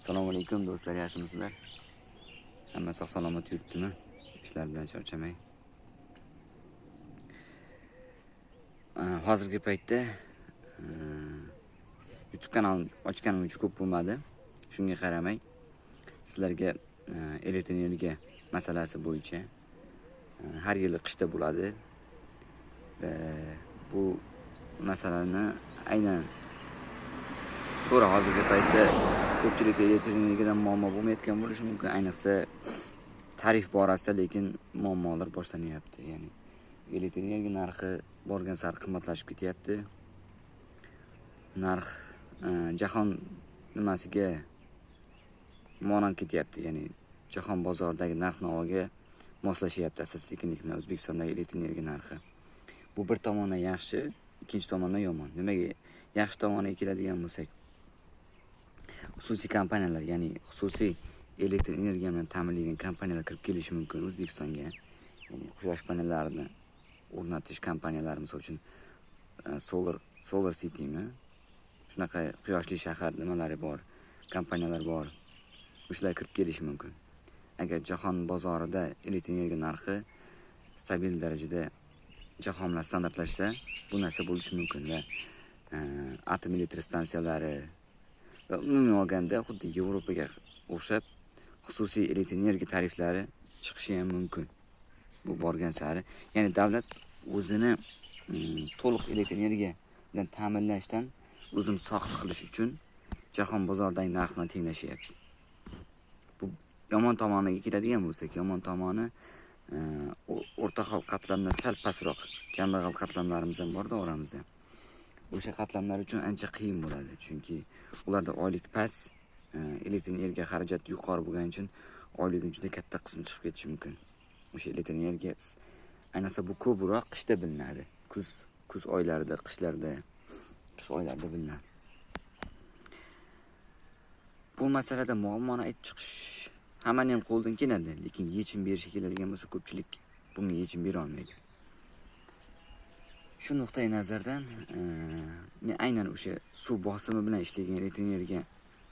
Assalomu alaykum do'stlar, yaxshimisizlar? Hamma sog' salomat yuribdimi? Ishlar bilan charchamay. Hozirgi paytda YouTube kanal ochganim uchun ko'p bo'lmadi. Shunga qaramay sizlarga elektr energiya masalasi bo'yicha har yili qishda bo'ladi. Va bu masalani aynan to'g'ri hozirgi paytda ko'pchilikda elektr energiyadan muammo bo'lmayotgan bo'lishi mumkin, ayniqsa tarif borasida, lekin muammolar boshlanyapti. Ya'ni elektr energiya narxi borgan sari qimmatlashib ketyapti. Narx jahon nimasiga monand ketyapti, ya'ni jahon bozoridagi narx-navoga moslashyapti asta-sekinlik bilan O'zbekistondagi elektr energiya narxi. Bu bir tomondan yaxshi, ikkinchi tomondan yomon. Nimaga yaxshi tomoniga keladigan bo'lsak, xususiy kompaniyalar, ya'ni xususiy elektr energiya bilan ta'minlagan kompaniyalar kirib kelishi mumkin O'zbekistonga. Ya'ni quyosh panellarini o'rnatish kompaniyalari, misol uchun, Solar Citymi? Shunaqa quyoshli shahar nimalari bor, kompaniyalar bor. O'shalar kirib kelishi mumkin. Agar jahon bozorida elektr energiya narxi stabil darajada jahon bilan standartlashsa, bu narsa bo'lishi mumkin va atom elektr stansiyalari va umuman olganda xuddi Yevropaga o'xshab xususiy elektr energiya tariflari chiqishi ham mumkin. Bu borgan sari, ya'ni davlat o'zini to'liq elektr energiya bilan ta'minlashdan o'zini soqit qilish uchun jahon bozoridagi narx bilan tenglashyapti. Bu yomon tomoniga keladigan bo'lsak, yomon tomoni o'rta hol qatlamdan sal pastroq, kambag'al qatlamlarimiz ham bor-da oramizda. O'sha qatlamlar uchun ancha qiyin bo'ladi, chunki ularda oylik past, elektr energiya xarajati yuqori bo'lgani uchun oylikning juda katta qismi chiqib ketishi mumkin. O'sha elektr energiya ayniqsa bu ko'proq qishda bilinadi. Kuz oylarida, qishlarda, qish oylarida bilinadi. Bu masalada muammoni aytib chiqish hammaning ham qo'lidan keladi, lekin yechim berishga keladigan bo'lsa, ko'pchilik bunga yechim bera olmaydi. Shu nuqtai nazardan men aynan o'sha suv bosimi bilan ishlagan elektr energiya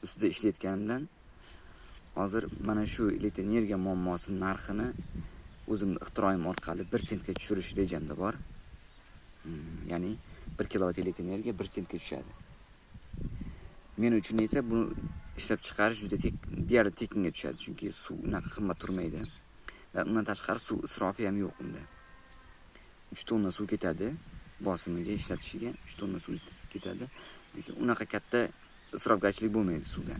ustida ishlayotganimdan hozir mana shu elektr energiya muammosi narxini o'zimni ixtiroim orqali 1 sentga tushirish rejamda bor. Ya'ni 1 kilovat elektr energiya 1 sentga tushadi. Men uchun esa buni ishlab chiqarish juda deyarli tekinga tushadi, chunki suv unaqa qimmat turmaydi. Va undan tashqari suv isrofi ham yo'q unda. 3 tonna suv ketadi bosimiga ishlatishiga, 3 tonna suv ketadi. Lekin unaqa katta isrofgarchilik bo'lmaydi suvda.